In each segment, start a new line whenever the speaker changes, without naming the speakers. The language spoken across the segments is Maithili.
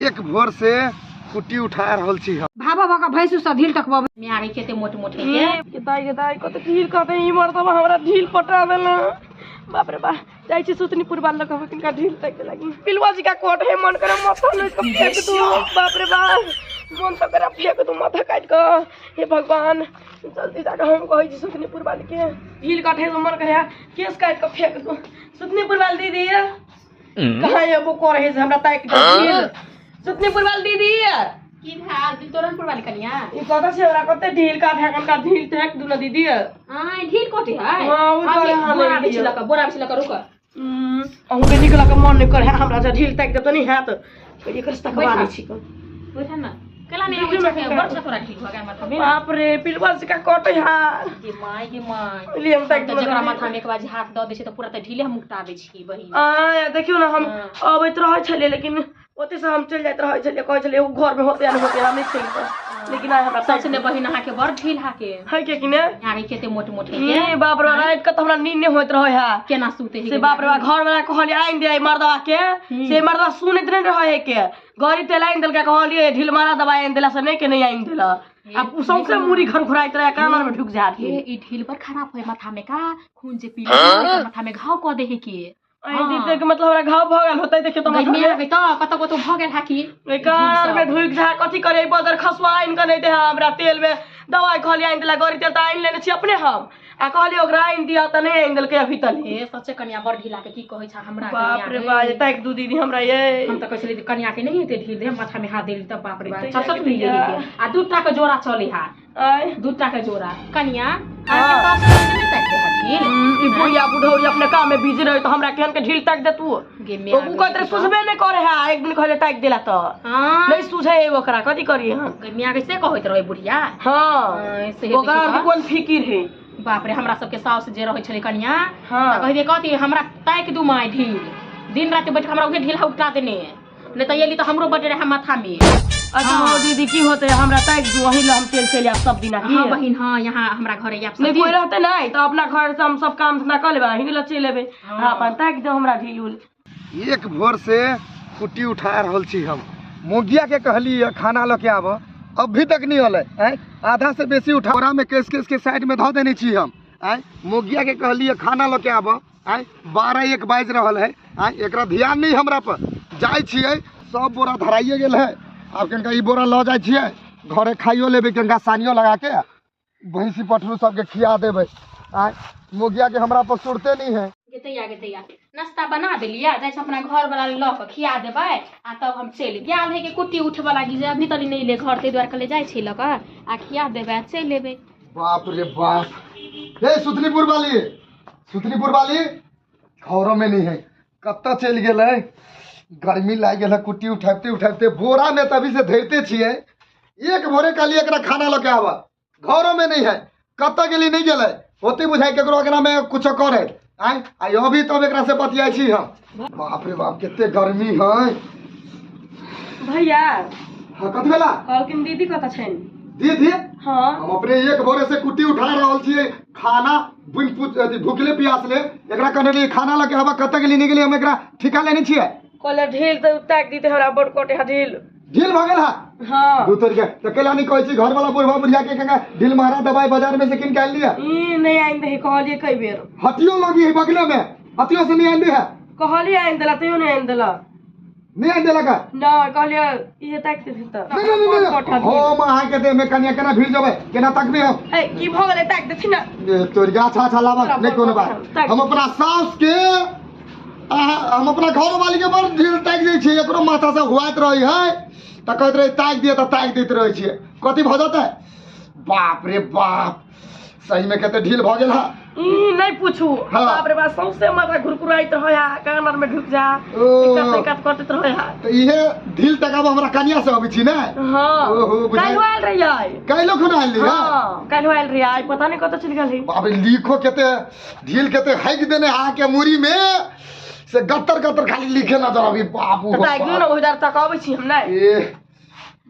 एक भोर से कुट्टी उठा रहल छी हम।
भाबा भाका भैंसु सब ढील तकबा म्यारे खेते मोट मोट है
के दाइ गे दाइ, कते ढील कहते ई मर्दबा हमरा ढील पटा देला। बाप रे बा, जाइ छी सुतनीपुर वाला लग किनका ढील ताकि देलक। पिलुआ जी का कोट है, मन करे माथा नोच के फेंक दू। बाप रे बा, मन तो करे फेंक दू माथा काट के। हे भगवान, जल्दी जाके हम कहै छी सुतनीपुर वाली के ढील काटे तो मन करे केस काट के फेंक दू। सुतनीपुर वाली दीदी कहाँ एबो करे है से हमरा ताकि दे ढील। सुतनीपुर वाली दीदी
की भेल दिल तोरणपुर वाली कनिया?
ई कत छै हमरा कते ढील काट है, कनका ढील ताकि दू ना दीदी।
हां ढील कोटे है।
हां, उ करे हां
बोरा बिछ लक, बोरा बिछ लक, रुक।
अहूँ के निकलक मन नहीं करे हमरा से ढील ताकि देब त नहीं हैत। एकर से तकवा दै छी।
बैठा ना केला नहीं होइ छै, बड़ छतोरा ढील भऽ गेल माथा में।
बाप रे, पिलुआ से का कटे है।
गे my गे my.
लिए हम ताकि
तऽ जकरा माथा में एक बार हाथ दऽ दै छै तऽ पूरा तऽ ढीले हम उगटा दै छी बहिन।
आ देखियौ ना, हम अबैत रहै छलियै लेकिन ओते से हम चलि जाइत रहै छलियै, कहै छलियै ओ घर में होते या नहीं होते, हम नहीं छलियै, लेकिन आइ हमरा
सच ने बहिन अहाँके बड़ ढील हाके
है के कि ने
यहाँ खेते मोट मोट है।
ई बाप रे, राति के तऽ हमरा नींद नहीं होइत रहै है।
केना सुते है
से बाप रे, घर वाला कहलियै आनि दे मर्दवा के, से मर्दवा सुनैत नहीं रहै है के गरी तेल आनि देलकै। कहलियै ढील मारा दवाइ आनि देला से नहीं के नहीं आनि देला। आ उ सौंसे मुड़ी घरघुराइत रहे, कानर में ढुक जात।
हे ई ढील बड़ खराब होय माथा में का खून जे पी ले माथा में घाव कऽ दे है के।
आनि दीदी के मतलब हमरा घाव भऽ गेल होतै। देखियौ तऽ
गर्मी आगे तऽ कतौ कतौ भऽ गेल हा की
कानर में ढुकि जा। कथी करे, बदर खसुआ आनि कऽ नहि दे हमरा। तेल में दवाइ कहलियै आनि देला, गरी तेल तऽ आनि लेने छी अपने हम, आ कहलियै ओकरा आनि दिअ तऽ नहि आनि देलकै अभी तक।
हे सच्चे कनिया बड़ ढीला के की कहै छ हमरा।
बाप रे बा, ताकि दू दीदी हमरा ये।
हम तऽ कहै छलियै कनिया के नहीं एते ढील दे, माथा में हाथ देली तऽ बाप रे बाप सच सच मिल गेल। आ दूटा के जोड़ा चले हा, दूटा के जोड़ा कनिया अहाँके सास नहीं ताकि दे हा ढील।
ई बुढ़िया बुढ़ौरी अपने काम में बिजी रहे तो हमरा केहन के ढील ताकि दे तू।
गे
ओ कहत रहे सुझबे नहीं करे है, एक दिन कहले ताकि देला तऽ
हां
नहीं सुझे है ओकरा, कथी करिए हम।
गे मियाँ कैसे कहैत रहे बुढ़िया।
हाँ
से
ओकरा आर के कोन फिकिर है।
बाप रे, हमरा सबके साउस जे रहै छलै कनिया
हाँ।
तऽ कहै दे कथी हमरा ताकि दू my ढील, दिन राति बैठ के हमरा उहे ढील उठा देने, नहीं तऽ एली तऽ हमरो बटे रहे माथा में।
अच्छा हो दीदी, की होते हमरा ताकि दू, वही ला हम चलि चलि आयब सब दिना की।
हाँ बहिन, हाँ यहाँ हमरा घरे आयब सब
नहीं
दिन।
कोई रहते नहीं तो अपना घर से हम सब काम धंधा कर लेबै, अहीं ला चलि एबै। हाँ अपन ताकि दो हमरा ढील उल।
एक भोर से कुट्टी उठा रहल छी हम। मोगिया के कहली खाना लऽ के आब, अभी तक नहीं अलै। आँय आधा से बेसी उठा बोरा में केस केस के साइड में धऽ देने छी हम। आँय मोगिया के कहली खाना लऽ के आब। आँय 12-1 बाजि रहल है। आँय एकरा ध्यान नहीं हमरा पर। जाइ छियै सब बोरा धराइए गेल है। आब कनिका ई बोरा लऽ जाइ छियै घरे, खाइयो लेबै, कनिका सानियो लगा के भैंसी पठरू सबके खिया देबै। आँय मोगिया के हमरा पर सुरते नहीं है।
गेतैया गेतैया नाश्ता बना देलियै, जाइ छी अपना घर वाला लऽ कऽ खिया देबै आ तब हम चलि गेल है के कुट्टी उठबऽ लागी जे अभी तनी नहि एलै घर, ताहि दुआरे कहलियै जाइ छी लऽ कऽ आ खिया देबै आ चलि एबै।
बाप रे बाप, हे सुतनीपुर वाली, सुतनीपुर वाली घरों में नहीं है, कतऽ चलि गेलै? गर्मी लागि गेल है कुट्टी उठाबिते उठाबिते, बोरा में तभी से धरिते छियै। एक भोरे कहलियै एकरा खाना लऽ के आबऽ, घरों में नहीं है, कतऽ गेली नहीं गेलै, होते बुझाइ केकरो अगना में कुछो करे। आँय आ अभी तब एकरा से बतियाइ छी हम। बाप रे बाप, कते गर्मी है।
भैया
हाँ कथी भेला?
कहलखिन दीदी कतऽ छनि?
दीदी?
हाँ
हम अपने एक भोरे से कुट्टी उठा रहल छियै, खाना बिन पूछ अथी भूखले प्यासले एकरा कहने रहियै खाना लऽ के आबऽ, कतऽ गेली नहीं गेली, हम एकरा ठिका लेने छियै।
कहले ढील तऽ ताकि दीदी हमरा बड़ कटे है ढील।
ढील भऽ गेल है?
हाँ।
दू तोड़ के तऽ कैला नहीं कहै छी घर वाला बुढ़वा बुढ़िया के कनिका ढील मारा दवाई बाजार में से कीन के आनि लिअ।
ई नहीं आनि दे कहलियै कई बेर।
हटियो लगी है बगले में, हटियो से नहीं आनि दे है।
कहलियै आनि देला तैयो नहीं आनि देला।
नहीं आनि देलक है?
नहीं, कहलियै इहे ताकि देथिन तऽ।
नहीं नहीं नहीं नहीं, हम अहाँके देह में कनिया केना भीड़ जेबै, केना तकबै हम?
ए की भऽ गेलै, ताकि देथिन ना।
ए, तोर गाछ अच्छा लाबक नहीं कोनो बात। हम अपना सास के हम अपना घर वाली के बड़ ढील ताकि दै छियै, एकरो माथा से हुआइत रहै है तऽ कहैत रहै ताकि दिअ तऽ ताकि दैत रहै छियै। कथी भऽ जेतै? बाप रे बाप, सही में कते ढील भऽ गेल है।
ई नहीं पूछू।
हाँ।
बाप रे बाप, सौंसे माथा घुरघुराइत रहै है, कानर में ढुक जा,
ओ।
एक से एक कटैत रहै है।
तऽ इहे ढील तकाब हमरा कनिया से अबै छी ने?
हाँ।
ओहो, बुझाइ-
काल्हि आयल रहियै।
काल्हिो खुना आयल रहियै?
हाँ, काल्हि आयल रहियै, आइ पता नहीं कतऽ चलि गेल है।
बाप रे, लिखो कते ढील कते हाकि देने अहाँके मुड़ी में से गत्तर गत्तर खाली लिखे नजर अभी। बाप
तऽ ताकि दियौ ने, ओहि दर तक अबै छी हम नहि।
ए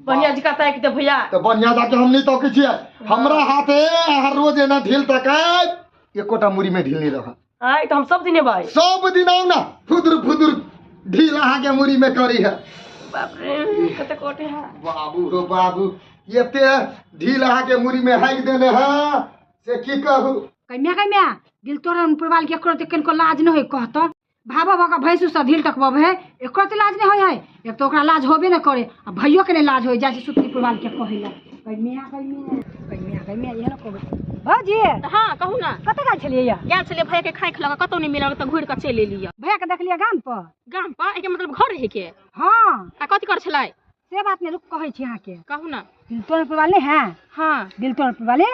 बढ़िया जकाँ ताकि दे भैया।
तऽ बढ़िया जाके हम नहीं तकै छियै, हमरा हाथे हर रोज एना ढील तकायब, एकोटा मुड़ी में ढील नहीं रहत।
आइ तऽ हम सब दिन एबै।
सब दिन आउ ना, फुदुर फुदुर ढील अहाँके मुड़ी में करी है।
बाप रे कते कोटे है
बाबू हो बाबू एते ढील अहाँ के मुड़ी में हाइक देने है से की कहू।
कन्या कन्या दिल तोरन पुरवाल के एकरो कनको लाज न होय कहत भाबा भका भैंसु से ढील तकबब है एकरो ते लाज नहीं होय है। एक तो ओकरा लाज होबे न करे आ भैयो के नहीं लाज होय जाइ छै सुतनी पुरवाल के कहैला कन्या कन्या कन्या कन्या इहे न कहबै भौजी।
हां कहू ना
कतऽ गेल छलियै या?
गेल छलियै भैया के खाइ खलक कतौ नहीं मिलल तऽ घुरि कऽ चलि एलियै।
भैया के देखलियै गाम पर?
गाम पर एके मतलब घर रहे के?
हां।
आ कथी कर छलै?
से बात नहीं रुक कहै छी अहाँके।
कहू ना।
दिल तोरन पुरवाल नहीं है?
हां।
दिल तोरन पुरवाले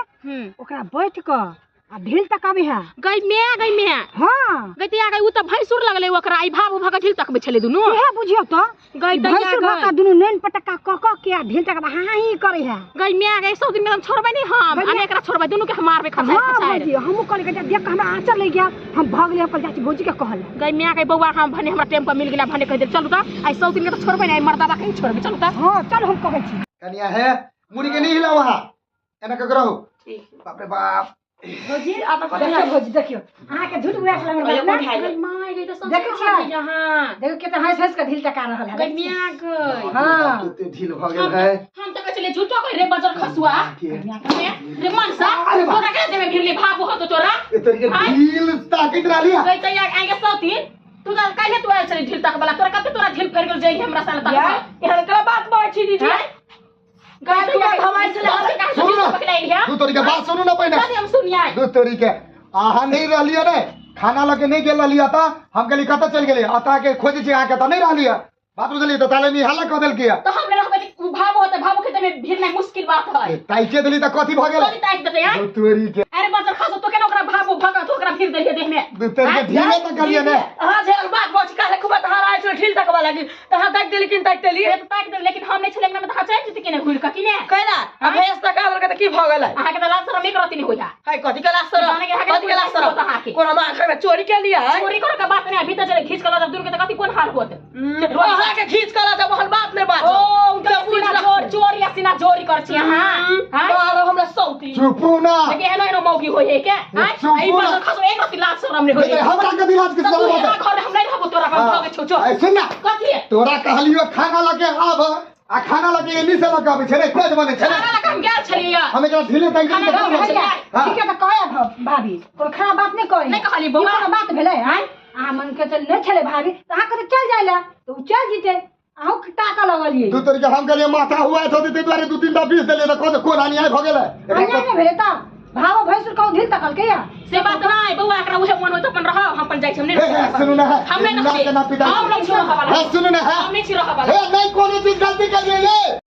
ओकरा बैठ कऽ आ ढील तक आबे है।
गई मैं गई मैं।
हां।
गई तिया गई उ त भैंसुर लगले ओकरा ई भाव भग ढील तकबै छलै दुनू।
इहे बुझियौ त
गई त
भैंसुर भका दुनू नैन पटका क क के आ ढील तक हां ही करे है।
गई मैं गई 100 दिन में हम छोड़बै नहीं हम आ एकरा छोड़बै दुनू के हम मारबै खसाइ खसाइ।
हां भौजी हमहु कहली के देख के हमरा आंचल लग गया हम भाग ले अपन जाची भौजी के कहल।
गई मैं गई बौआ हम भने हमरा टाइम पर मिल गेला भने कह देल चलू त आई 100 दिन के त छोड़बै नहीं मर्दाबा के छोड़बै चलू त।
हां चल हम कहै छी।
कनिया है मुड़ी के नहीं हिलाओ वहां एना के करहु।
ठीक।
बाप रे बाप
भौजी आ त कथी
देखियौ भौजी देखियौ अहाँ के झूठ बुझा छल हमरा बात ना।
गई my गई त सब
देखै छियै?
हां
देखियौ केते हंस हंस के ढील टका रहल है।
गई मिया गई।
हां
केते ढील भ गेल है।
हम त कहै छलियै झूठो कहि रे बजर खसुआ रे मनसा तोरा के देबे भिरले भाव हो तो तोरा
ए तोरी के ढील ताकैत रहली।
गई त आइ के 100 तू त काहे तू आयल छली ढील तक वाला तोरा कते तोरा ढील फेर गेल जइ हमरा साल तक।
एहन कला बात बात छी दीदी।
गई त हम आयल छले
सुनू ना दू तोरी के बात सुनू ना पहिने।
हम सुनियै
दू तोरी के अहाँ नहीं रहलियै ने खाना लके नहीं गेल रहलियै त हम कहली कतऽ चलि गेलियै अता के खोजै छी अहाँ के त नहीं रहलियै बात बुझलियै त ताले में हल्ला कऽ देलकै।
त हम रहबै त भाव होते भाव के त भीड़ नहीं मुश्किल बात है।
ताइके देली त कथी भ गेल?
कथी ताइक देतै हैं?
दू तोरी के
अरे बजर खसो तो केना ओकरा भाव भगत ओकरा भीड़ देलियै देह में।
दू तोरी के ढीले त करियै ने।
हां जे बात बच काहे खूब तहार आइ छल ढील तक वाला त हां ताक देली किन ताक देली?
त ताक देली लेकिन हम नहीं छले अंगना में त हां चलि जेतै केने घुरि क किने
कैला आ भैंस तक आबल के त की भ गेलै?
अहाँ के त लाज शरम एक रति नहीं होइया।
है कथी के लाज शरम? कथी के लाज शरम?
अहाँ के
कोना मां घर में चोरी के लिया है?
चोरी करे के बात नहीं भीतर चले खींच के ल जब दूर के त कथी कोन हाल होत?
अहाँ के खींच के ल जब ओहन बात नहीं बात।
ओ उनका सीना जोर चोरी आ सीना जोरी कर छी अहाँ। हां
आरो हमरा सौती
चुपू ना।
देखि एहनो एहनो मौगी होय है के हां ई बात खसो एक रति लाज शरम नहीं होय।
हमरा के लाज के शरम होत?
घर हम नहीं रहबो तोरा हम भगे छौ चो।
ए सुन ना
कथी
तोरा कहलियो खाना लके आब आ खाना लके एनी से लके आबै छै ने पेट बनै छै ने।
खाना लके हम गेल छलियै
हम एकरा ढीले ताकि
ठीक है त कहया भाभी कोनो खराब बात नहीं कही
नहीं कहली बौआ
कोनो बात भेलै हैं अहाँ मन के चल नहीं छले भाभी त अहाँ के चल जाइला त उ चल जीते अहूँ टाका लगलियै।
दू तरीके हम कहलियै माथा हुआ था ताहि दुआरे दू तीन टा बीस देलियै त कोन कोन अन्याय भ गेलै?
अन्याय नहि भेलै त भाव भैंसुर कहूँ ढील तकलकै या
से बात नहीं बौआ एकरा उहे मन होय त अपन रह हम अपन जाइ छी हम नहीं
सुनू ना
हम नहीं
ना
हम नहीं छी रहऽ वाला
सुनू ना
हम नहीं छी रहऽ वाला।
हे नहीं कोनो चीज गलती करियै ये